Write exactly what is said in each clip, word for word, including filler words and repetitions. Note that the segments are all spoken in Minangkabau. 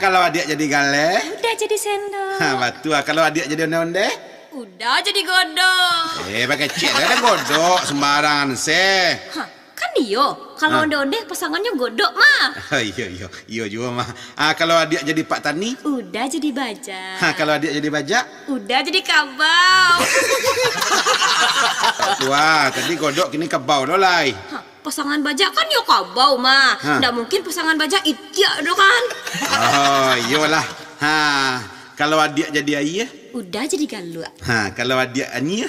Kalau adiak jadi galeh? Udah jadi sendok. Ha, batua. Kalau adiak jadi ondeh-ondeh? Udah jadi godok. Eh, bakecek dah, dah godok sembarangan se. Ha, kan iyo. Kalau Ha. ondeh-ondeh, pasangannyo godok mah. Iyo, iyo. Iyo juo mah. Ah, kalau adiak jadi pak tani? Udah jadi bajak. Ha, kalau adiak jadi bajak? Udah jadi kabau. Batua, tadi godok kini kabau lo lai. Ha, pasangan bajak kan yo kabau mah. Ha. Ndak mungkin pasangan bajak itiak doh kan? Oh, iyolah. Ha, kalau adiak jadi aia? Udah jadi galuak. Ha, kalau adiak anyia?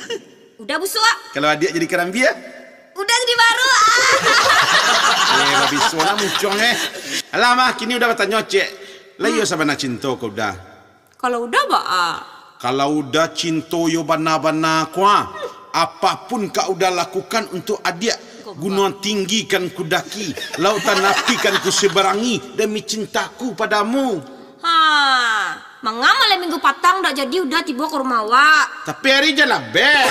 Udah busuak. Kalau adiak jadi karambia? Udah jadi baruak. Eh, babiso lah mucuang, eh. Alah, mah, kini udah batanyo, cek. Lah, iyo Hmm. sabana cinto ko udah? Kalau udah, baa? Kalau udah cinto yo bana-bana ko, ah. Apapun ka udah lakukan untuk adiak. Kok Gunuang tinggi kan ku daki, lautan api kan ku seberangi demi cintaku padamu. Ha, manga malam minggu patang dak jadi udah tibo ka rumah awak? Tapi ari jan labek.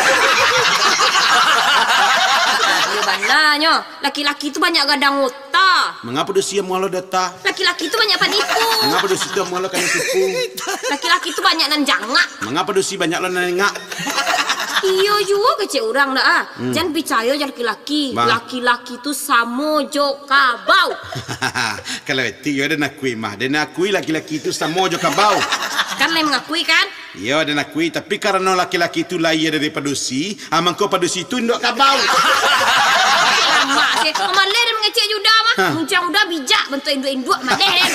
Iyo bananyo, laki-laki tu banyak gadang ota. Manga padusi amuah lo data? Laki-laki tu banyak panipu. Manga padusi tu amuah lo kanai tipu? Laki-laki tu banyak nan jangak. Manga padusi banyak lo nan ingak? Iyo juo kecek urang dak ah. Hmm. Jan picayo jo laki-laki. Bah. Laki-laki tu samo jo kabau. Kalau itu yo den akui mah. Den akui laki-laki tu samo jo kabau. Kan lai mangakui kan? Iyo, den akui. Tapi karano laki-laki tu lahia dari padusi, ah, mangko padusi tu induak kabau. Alamak, cek. Mamaleh den mangecek jo uda mah. Hah. Muncang uda bijak bantuak induak-induak maleh den.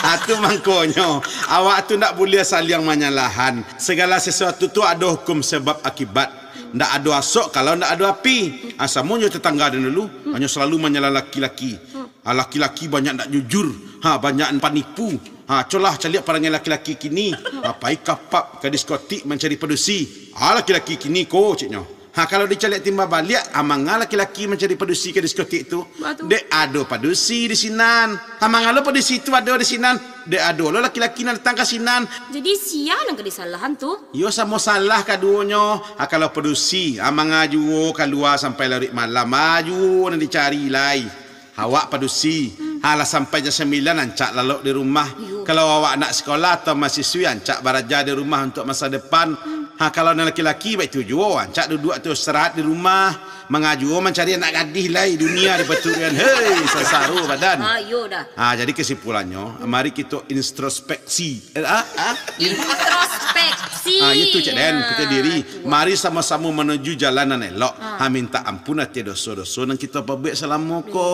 Ah, tu mangkonyo. Awak tu ndak buliah saliang manyalahan. Segala sesuatu tu ado hukum sebab akibat. Ndak ado asok kalau ndak ado api. Ah, samo jo tetangga den dulu, hanyo salalu manyalah laki-laki. Ah, laki-laki banyak ndak jujur, ha, banyak panipu. Ha, colah caliak parangai laki-laki kini. Ha, pai ka pub, ka diskotik mancari padusi. Ha, laki-laki kini ko, ceknyo. Ha, kalau dicaliak timbal baliak, ha, manga laki-laki mancari padusi ka diskotik tu? Baa tu? Dek ado padusi di sinan. Ha, manga lo padusi tu ado di sinan? Dek ado lo laki-laki nan datang ka sinan. Jadi, sia nan ka disalahan tu? Yo, samo salah kaduonyo. Ha, kalau padusi, ha, manga juo kalua sampai laruik malam, ha, juo nan dicari lai. Awak padusi, ha, lah sampai jam sambilan, rancak lalok di rumah. Iyo. Kalau awak anak sikolah atau mahasiswi, rancak baraja di rumah untuak masa depan. Ha, kalau nan laki-laki, baitu juo, rancak duduak tu istirahat di rumah. Manga juo mancari anak gadih lai, dunia dipaturuikan. Hei, sansaro badan. Ha, iyo dah. Ha, jadi kesimpulannyo, mari kito introspeksi. Eh, ah, ah? Introspeksi. Ah, itu, Cek Den, kita diri. Ah, itu. Mari samo-samo manuju jalan nan elok. Ah. Ha, minta ampun ateh doso-doso nan kita pabuek salamo ko.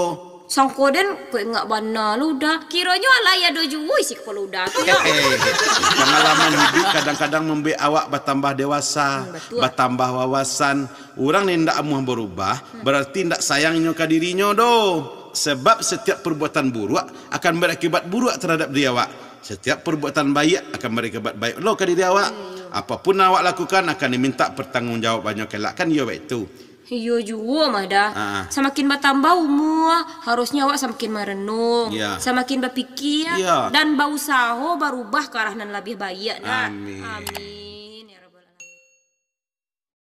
Sangko den, kok ingak bana lo uda. Kironyo alai ado juo isi kapalo uda tu, yo. Hehe. Pangalaman hiduik kadang-kadang mambuek awak batambah dewasa, Hmm, batua. batambah wawasan. Urang nan indak amuah barubah, Hmm. bararti indak sayang inyo ka dirinyo doh. Sebab satiap perbuatan buruak akan barakibat buruak tarhadap diri awak. Satiap perbuatan baiak akan barakibat baiak lo ka diri awak. Iyo, iyo. Apapun awak lakukan akan diminta pertanggungjawabannyo kelak, kan iyo baitu? Iyo juo mah dah. Ha. Samakin batambah umua, harusnyo awak samakin marenung, Iya. samakin bapikia, Iya. dan bausaho barubah ka arah nan labiah baiak dah. Amin. Amin.